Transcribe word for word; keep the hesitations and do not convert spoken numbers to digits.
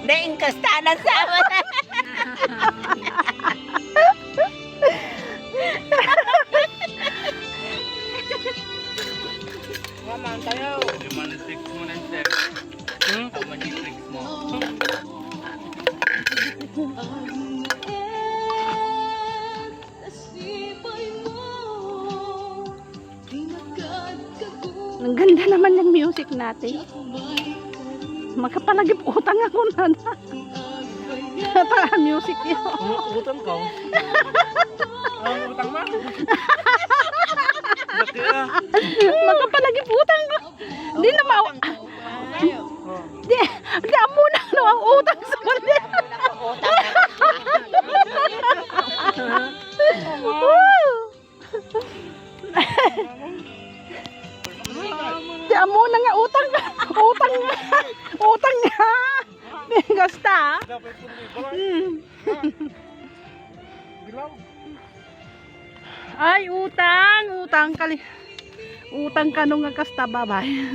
Dahil kastanan sa awan. Waman tayo. Yung mga tricks mo na, sir. Hmm? Tama yung tricks mo. Ang ganda naman ng music natin. Makapalagip utang ako na. Tara, music yun. Utang ka? Ang utang mo? Laki ah. Makapalagip utang ko. Di na mau... Di, di amo na no ang utang sa mali. Woo! Ti amo na nga utang, utang nga, utang nga. Gasta. Hmm. Ay, utang, utang kali. Utang kano nga kasta, babay.